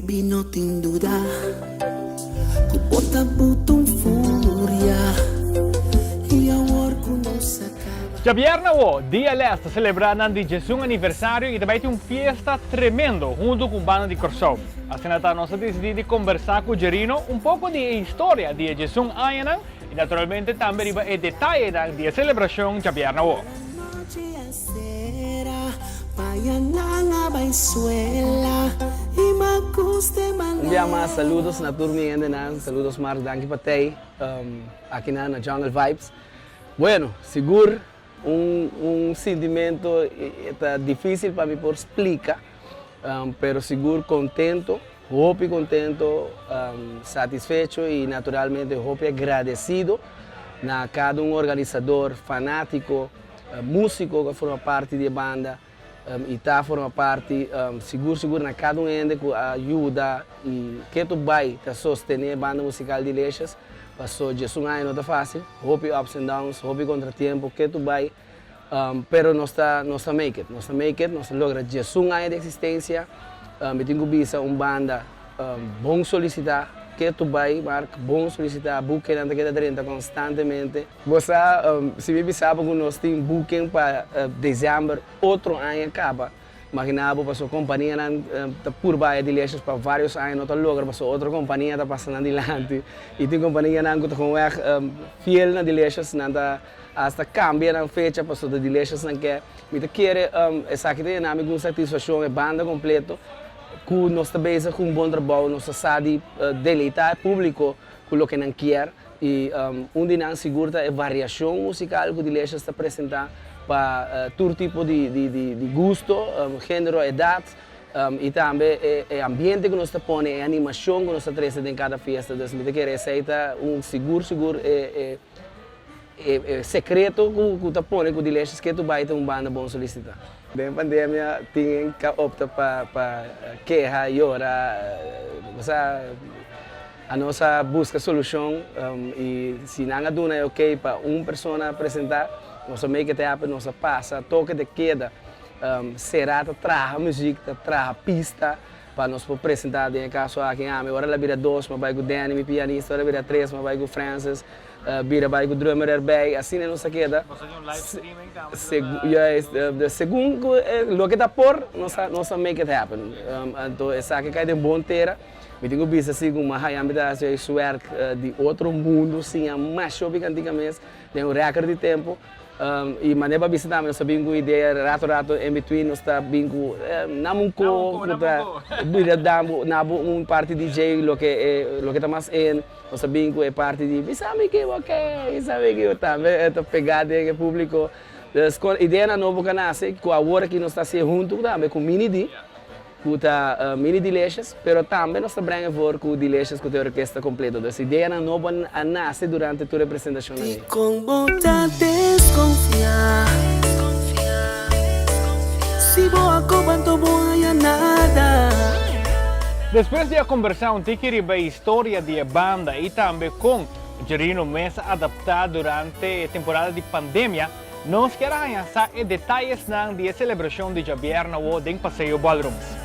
Baby, no tin duda ku bo ta buta un furia i awor ku nos a kaba. Djabièrnè awo, DLS ta selebrá nan di djesun aniversario i ta bai tin un fiesta tremendo huntu ku un banda di Kòrsou. Asina ta nos a disidí di kombersá ku Jerino un poko di e historia di e djesun añanan i naturalmente tambe riba e detayenan di e selebrashon djabièrnè awo. Un bia mas saludos na tur mi hendenan, saludos Mark, danki pa tei aki na Jungle Vibes. Bueno, sigur un un sintimento ta dificil pa mi por splica, pero sigur contento, hopi contento, satisfecho y naturalmente hopi agradecido na cada un organisador, fanatico, Músiko ku a forma parti di e banda i ta forma parti, sigur sigur na kada un hende ku a yuda i ketu bai ta sostené e banda musikal Delicious, paso djesun aña no ta fásil, hopi ups and downs, hopi kontratiempo ketu bai, pero nos ta nos ta make it, nos ta make it, nos ta logra djesun aña di eksistensia, mi tin ku bisa un banda bon solisitá ketu bai Mark, bon solisitá, bukenan ta keda drenta konstantemente. Bo sa, si mi bisa bo ku nos tin booking pa december otro aña kaba, magina bo pasobra kompanianan ta purba e Delicious pa varios aña no ta logra pasobra otro kompania ta pasa nan dilanti i tin kompanianan ku ta gewoon fiel na Delicious nan ta hasta kambia nan fecha pasobra ta Delicious nan ke. Mi ta kere esaki ta yena mi ku un satisfashon e banda kompleto ku nos ta bezig ku un bon trabou, nos ta sa di deleita e publiko ku loke nan kier. I un di nan sigur ta e variashon musikal ku Delicious ta presentá pa tur tipo di gusto, género, edat i tambe e ambiente ku nos ta pone, e animashon ku nos ta trese den kada fiesta. Dus mi ta kere esei ta un sigur sigur e sekreto ku ta pone ku Delicious ketu bai ta un banda bon solisitá. Den pandemia tin ka opta pa keha, yora, osea. A nos a buska solushon i si nan a duna e ok pa un persona presentá, nos a make it happen, nos a pasa toke de keda, será ta traha muzik, ta traha pista pa nos por presentá. Den e kaso aki ami ora el a bira dos mi a bai ku Danny mi pianista, ora el a bira tres mi a bai ku Francis, bira bai ku drummer erbij, asina nos a keda. Juist, segun ku loke ta por nos a make it happen. Anto esaki kai den bon tera. Mi tin ku bisa si ku Mahayá mi ta hasi e suèrk di otro mundu siña masha hopi kantika mes den un rèkòrt di tempu. I manera pa bisa tambe nos ta bin ku idea rato rato in between nos ta bin ku namunko ku ta bira dambo nabo un parti DJ loke e loke ta mas in nos ta bin ku e parti di bisa mi ke bo ke bisa mi ke bo tambe e ta pegá den e públiko. Dus kon ideanan nobo ku a nase ku awor aki nos ta hasié huntu tambe ku Mini D. Ku ta mini Delicious, pero tambe nos ta brenga voor ku Delicious ku ta e orkesta kompleto. Dus ideanan nobo a nase durante tur e presentashonnan ei. Dikon bo ta deskonfiá? Si bo a koba anto bo haña nada. Despues di a kombersá un tiki riba e historia di e banda i tambe kon Jerino mes a adaptá durante e temporada di pandemia, Nos kier a haña sa e detayesnan di e selebrashon di djabièrnè awo den Paseo Ballrooms.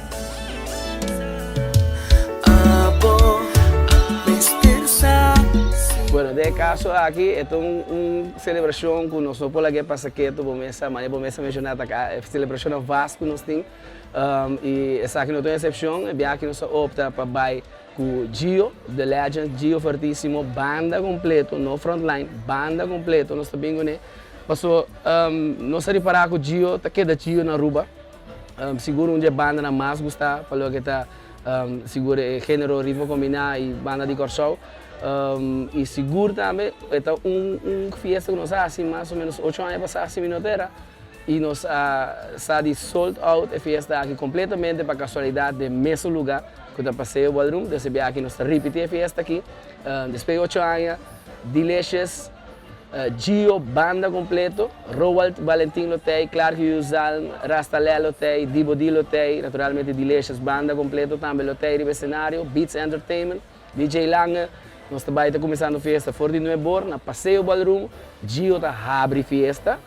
Bueno, den e kaso aki e ta un selebrashon ku nos no por lag'é pasa ketu bo mesa, manera bo mesa menshoná ta e selebrashonnan vast ku nos tin i esaki no ta un eksepshon, e biaha aki nos a opta pa bai Ku Gio, The Legend, Gio Fortissimo, banda kompleto, no frontline, banda kompleto nos ta bin kuné. Paso nos a ripará ku Gio ta keda Gio na Aruba. Sigur un di e bandanan mas gustá pa loke ta sigur e género Ritmo Kombiná i banda di Kòrsou. I sigur tambe e ta un fiesta ku nos a hasi mas o ménos ocho aña pasá si mi no ta era. I nos a sa di sold out e fiesta aki kompletamente pa kasualidat den mesun lugá ku ta Paseo Ballroom. Des e bia aki nos ta ripití e fiesta aki despues di ocho aña. Delicious, Gio, banda kompleto, Roald Valentin lo tei, Clark Yuzalm, Rasta Lè lo tei, Dibo D lo tei, naturalmente Delicious banda kompleto tambe lo tei riba e senario, Beats Entertainment, DJ Lange. Nos ta bai ta kuminsando fiesta for di nuebor na Paseo Ballroom. Gio ta habri fiesta.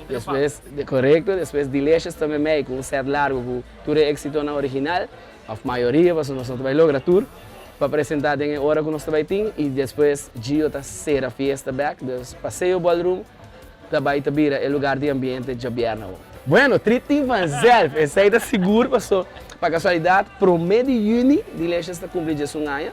Despues, korekto, despues Delicious ta meimei ku un set largu ku tur e éksitonan original. òf mayoria pasobra nos no ta bai logra tur, pa presentá den e ora ku nos ta bai tin i despues Gio ta sera fiesta bèk, dus Paseo Ballroom ta bai ta bira e lugar di ambiente djabièrnè awor. Bueno, tri tin vanzelf, esei ta sigur paso pa kasualidat promé di yüni Delicious ta kumpli 11 aña,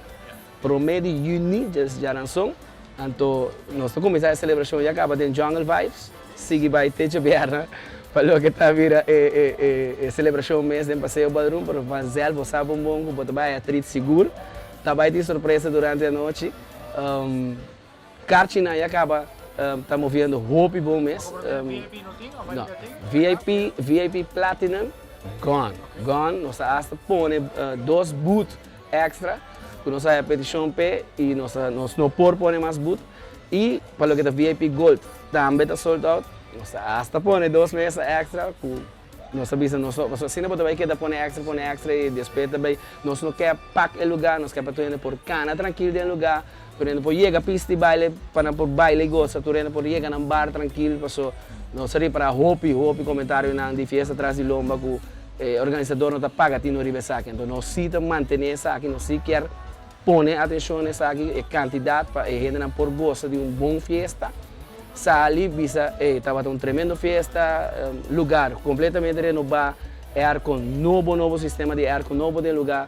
promé di yüni djaranson, anto nos ta kuminsá e selebrashon ya kaba den Jungle Vibes, sigui bai te djabièrnè pa loke ta bira e selebrashon mes den Paseo Ballroom, pero vanzelf bo sa bon bon ku bo ta bai haya trit sigur, ta bai tin sorpresa durante anochi. Karchinan ya kaba ta moviendo hopi bon mes. No, VIP, VIP Platinum, gone, gone. Nos ta hasta pone dos booth extra ku nos a haya petishon p'e i nos ta nos no por pone mas booth. I pa loke ta VIP Gold tambe ta sold out. Nos ta hasta pone dos mesa extra ku Nos ta bisa nos no, pasobra asina bo ta bai keda pone extra, pone extra i despues ta bai, nos no ke pak e lugá, nos ke pa tur hende por kana trankil den e lugá, tur hende por yega pista di baile pa nan por baila i gosa, tur hende por yega nan bar trankil, paso nos a ripará hopi, hopi komentarionan di fiesta tras di lomba ku e organisador no ta paga tino riba esaki, anto nos si ta mantené esaki, nos si kier pone atenshon na esaki, e kantidat pa e hendenan por gosa di un bon fiesta. Sali bisa ey tabata un tremendo fiesta, lugar completamente renoba, aircon nobo nobo sistema di aircon nobo den lugar,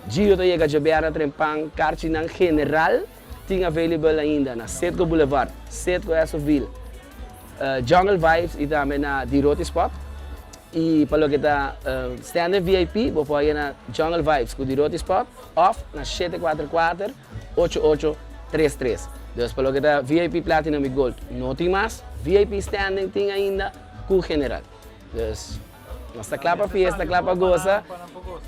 Gio ta yega djabièrnè trempan, karchinan general tin available ainda na Citgo Boulevard, Citgo Essoville, Jungle Vibes y tambe na Di Roti Spot. Y pa loke ta standard VIP bo por haña na Jungle Vibes cu Di Roti Spot of na 744 8833. Dus pa loke ta VIP Platinum y Gold no tin mas, VIP Standing tin ainda cu General. Dus nos ta cla pa fiesta, cla pa goza.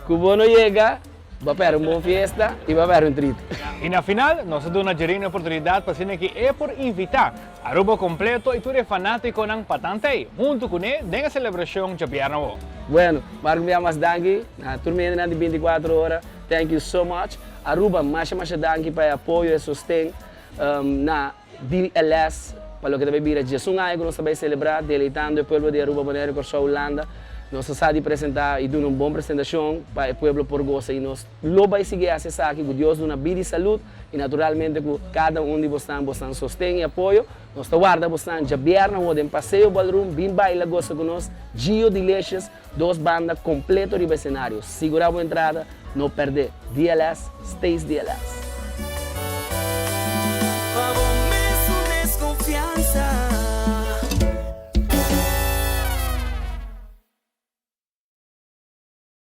Cu bo no yega, bo a perde un bon fiesta y bo a perde un treat. Y na final nos a duna Jerino e oportunidad pa asina ki e por invita Aruba completo y tur e fanaticonan pa tant'ey hunto cune den e celebracion djabièrnè awo. Bueno, Marco mi a mas danki na tur mi hendenan di 24 ora. Thank you so much. Aruba, masha masha danki pa e apoyo, e sosten na DLS pa loke ta bay bira 11 aña ku nos ta bay selebrá, deleitando e pueblo di Aruba, Boneiru, Kòrsou, Hulanda. Nos ta sa di presentá i duna un bon presentashon pa e pueblo por gosa i nos lo bay sigui hasi esaki ku Dios duna bida i salud i naturalmente ku kada un di bosnan bosnan sosten i apoyo. Nos ta warda bosnan djabièrnè awor den Paseo Ballroom, bin baila gosa ku nos, Gio Delicious. Dos banda completo riba escenario. Sigura bo entrada, no perde. DLS stays DLS.